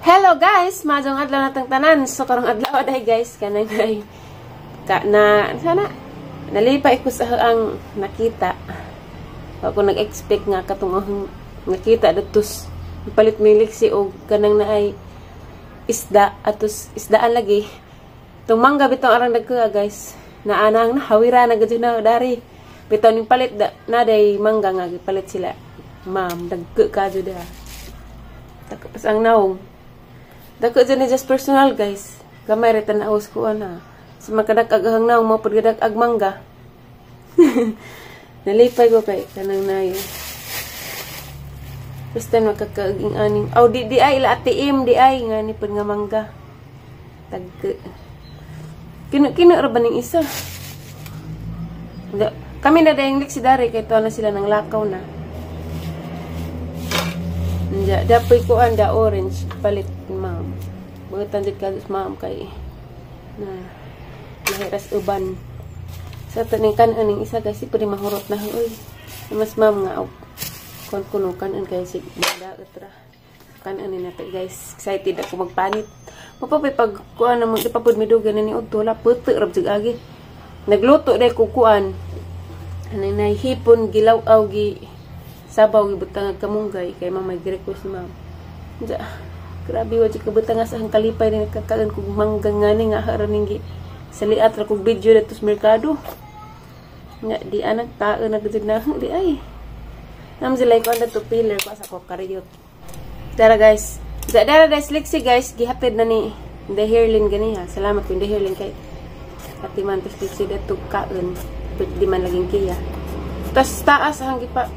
Hello guys, maayong adlaw natong tanan. So karong adlaw day guys, kanang ay ka na sana nalipay ko sa ang nakita. Ako nag-expect nga katong ang nakita datos palit mi liksi og kanang naay isda atos isdaan lagi. Tong mangga bitong arang nagkuha guys. Naanang nahawira na gud na dari. Bitaw ning palit da, na day mangga nga gipalit sila. Ma'am, dagko ka jud da. Tapos ang naong dako dyan ni just personal guys. Gamay ra tan-aw ko ana. Sa makadak-ag ang naong mo pud gadak-ag mangga. Nalipay ko kay kanang nayo. First time makakaaging aning. Aw di di ay ila ATM di ay nga ni pud nga mangga. Tagke. Kino kino ra ba ning isa? Da, kami na dayang liksi dari kay tuwa na sila nang lakaw na. Nja, dapoy ko anda orange palit ma'am. Butan jud ka ma'am kay na lahiras uban. Sa taning kanon ning isa kasi pwede mahurot na oy. Mas ma'am nga og kon kuno kanon kay sig daot ra. Kanon ni nato guys. Excited ako magpanit. Mapapay pag kuan na magpapud midugan na ni udto la puto ra jud agi. Nagluto day ko kuan. Anay nay hipon gilaw-aw gi sabaw gibutang kamunggay kay mama gi-request ni ma'am. Ja, grabe wa jud kabutang sa ang kalipay ni nagkakaon kog mangga ngani nga hara ning gi saliat ra kog video dito sa merkado. Nga di anak kaon na gud na di ay. Nam sila ko to pillar ko sa ko kariyot. Dara guys. Ja dara guys liksi guys gihatid na ni The Herlin ganiha. Salamat kun The Herlin kay ati man tos liksi dato kaon di man laging kiya. Tas taas ang gipa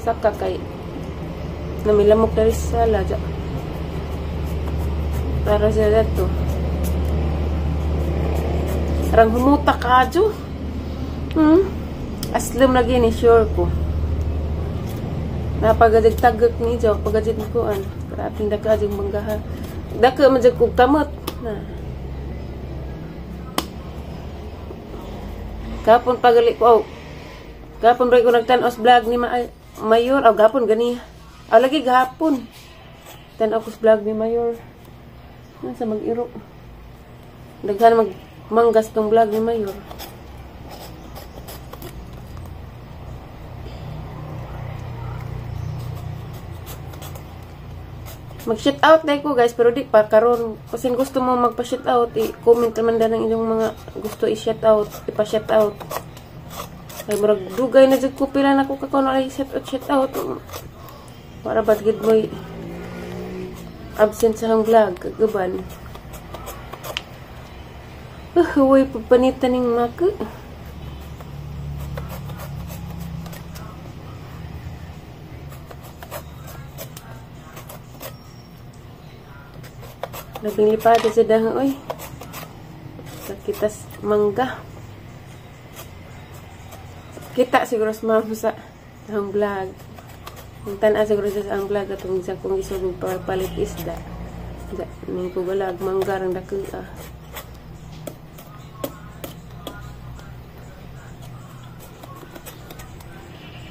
saka kay namilamok dari sa laja para sa dato arang humuta kadyo aslum lagi ni sure ko napagadig tagak ni jo pagajit ko an grabe daka jing manggaha daka man jud kog kamot na kapon pagali ko gapon ba ko nagtan-os vlog ni Mayor, aw gapon gani. Aw lagi gahapon. Tan-aw ko sa vlog ni Mayor. Nasa mag-iro. Daghan mag manggas tong vlog ni Mayor. Mag-shout out dai ko guys, pero di pa karon kasi gusto mo magpa-shout out, i-comment naman dan ang inyong mga gusto i-shout out, ipa-shout out. Ay murag dugay na jud ko pila na ko kakuno ay shout out shout out. Para bad gid moy absent sa ang vlog kagaban. Huway pagpanitan ning maka. Labing lipada sa dahon oy. Sakitas mangga. Kita siguro sa ma'am sa ang vlog. Ang tan-aw siguro sa ang vlog atong isang kong isog palit isda. Da, ning ko galag mangga rang dako ah.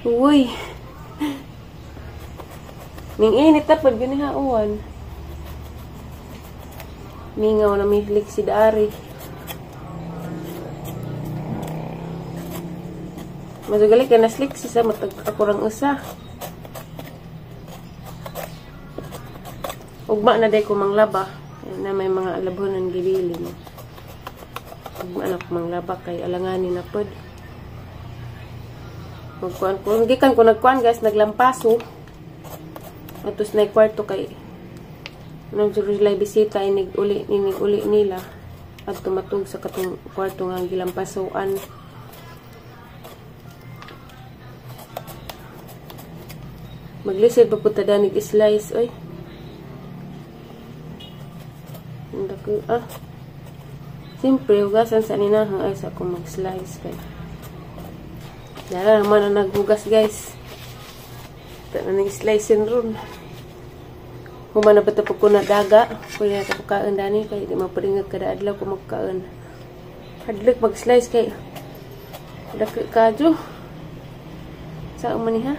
Uy. Ning init ta pud gani ha uwan. Mingaw na mihlik si dari. Masugali ka naslik si sa matag ako rang usa. Ugma na day ko manglaba. Na may mga alabhonan gibilin. Ugma na ko manglaba kay alanganin na pod. Magkuan ko. Gikan ko nagkuan guys, naglampaso. Atos na kwarto kay nagsulay bisita inig uli nila at tumatug sa katong kwarto nga gilampasoan. Maglisod pa po tadanig slice, oy. Dako, ah. Siyempre, hugasan sa ninahang ay sa ako mag-slice kay. Dara naman ang naghugas, guys. Ito na nag-slice ron. Human na ba ito po na daga? Pwede na ito pagkaan dani kay di maparingag kada adlaw kung magkaan. Hadlok mag-slice kay. Dako kadyo. Saan man ni ha?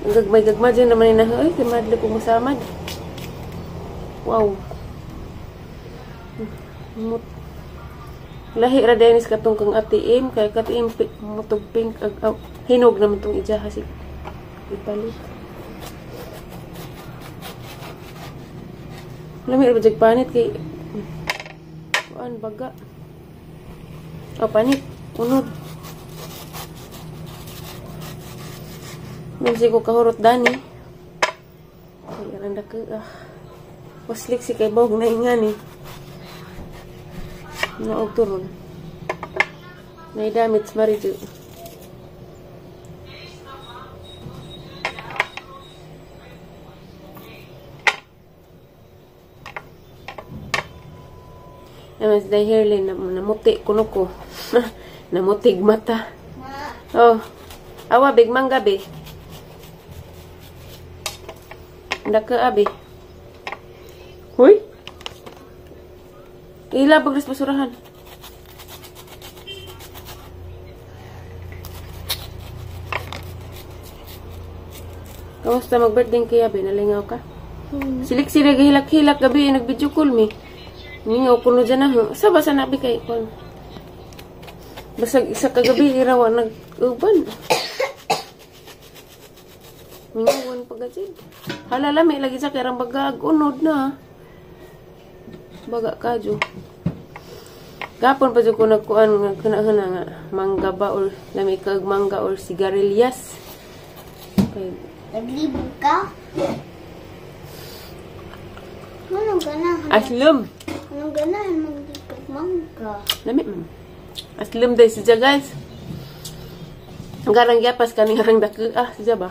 Gagmay-gagma dyan naman ni na, oy, kay madlo kong masamad. Wow. Mut. Lahi ra dinis katong kang ATM kay ATM mutog pink ag oh, hinog naman tong ijaha si ipalit. Lami ra ba panit kay kuan baga. Oh, panit unod. Nung ko kahurot dani. Ay aranda ka ah. Waslik si kay bawg na ingani. Naog turon. Naidamit marijo. Naman si Herlin namuti kuno ko. Namutig mata. Oh. Awa big mangga be. Ndaka abi. Huy. Ila bagris basurahan. Kamusta mag-birthday kaya be? Nalingaw ka? Silik sila gihilak-hilak gabi nag-video call mi. Ningaw kuno dyan na. Sa ba sa nabi kay kon? Basag isa kagabi irawa nag-uban. Mingawan pagajid. Hala lami lagi sa kay rang bagag unod na. Baga kadyo. Gapon pa jud ko nagkuan nga kanahana nga mangga ba or lami kag mangga or sigarilyas. Kay naglibog ka? Anong ganahan? Aslum. Anong ganahan maglibog mangga? Lami man. Aslum day siya guys. Ang garang giapas kaning arang dako ah siya ba?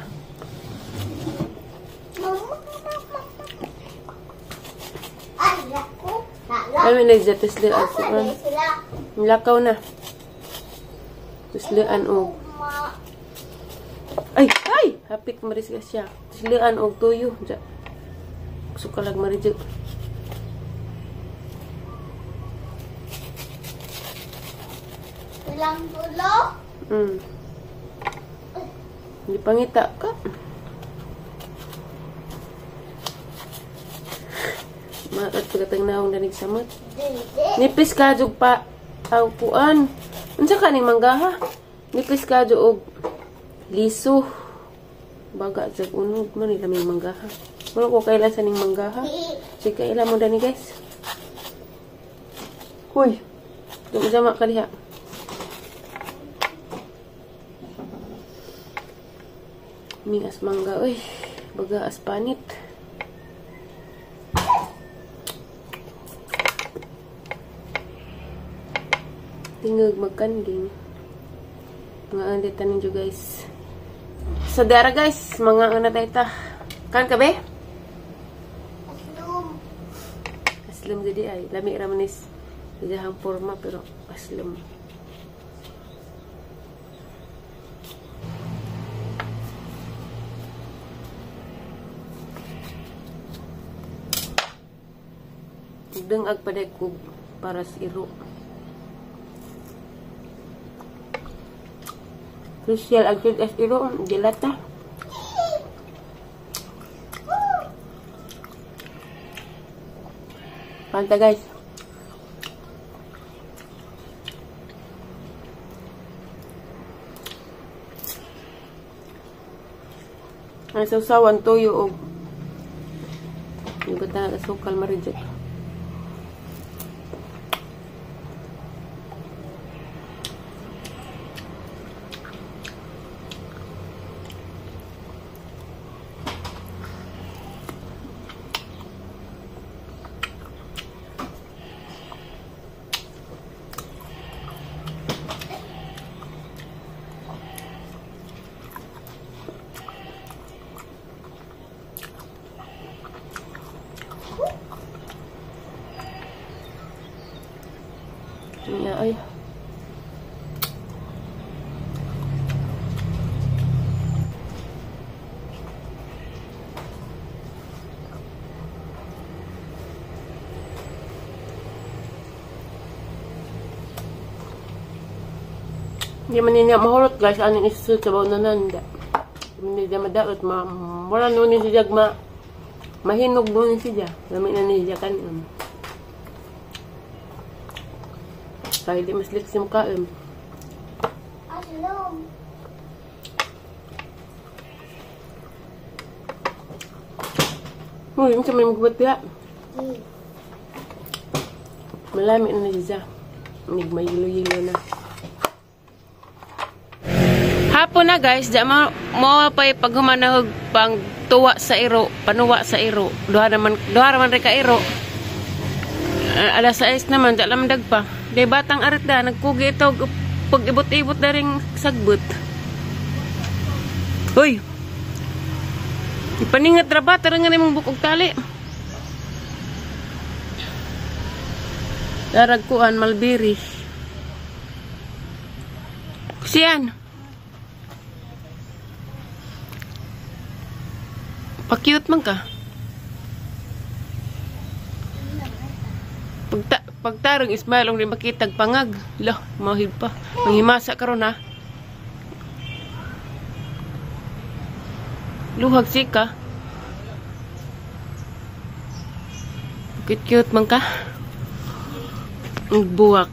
Kami nagjatislian sila. Lakaw na. Tislian og. Ay, ay! Hapit maris ka siya. Tislian og tuyo. Sukalag maridyo. Ilang tulo? Hindi pangita ka. Maat pagkatang naong danig samot. Nipis ka jug pa aw kuan. Unsa ka ning manggaha? Nipis ka jug og liso. Baga jug unog man ni laming manggaha. Wala ko kailan sa ning manggaha. Sige kaila mo dani guys. Huy. Dum jama ka diha. Mingas mangga oy. Baga as panit. Tingog magkanding. Mga andi tanin jo guys. Sa dara guys, mga ana tayo ta. Kan ka be? Aslum. Aslum jadi ay lami ra man is iyahang forma pero aslum. Dengag paday kog para sa iro. Crucial ag as iro dilata. Panta guys. Ang sausawan tuyo og ibutang asukal marijek. Niya ay. Hindi man niya mahurot guys, anong isusud sa baon na nanda. Hindi niya madaot, ma wala nun siya ma Mahinog doon siya. Lami na niya kanon. Kaya di mas litsim kain. Aslom. Uy, unsa may magbuhat diha? Di. Malami na siya. Nagmayilo-yilo na. Hapon na, guys, di mo mo pa paghumanahog pang tuwa sa iro, panuwa sa iro. Duha naman rin ka iro. Alas 6 naman, di alam pa. Di batang arit da, nagkugi ito, pag ibot-ibot na rin sagbot. Uy! Ipaningat ra ba, tara nga nimong bukog tali. Darag kuan, malbiri. Siyan. Pa-cute man ka. Pagtarong Ismail, ang di makitag pangag. Lah, mahid pa. Manghimasa karon ha. Luhag sika. Cute-cute man ka. Buwak.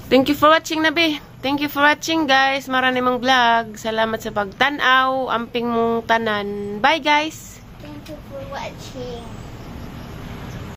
Thank you for watching, Nabi. Thank you for watching, guys. Marami mong vlog. Salamat sa pagtanaw. Amping mong tanan. Bye, guys. Thank you for watching.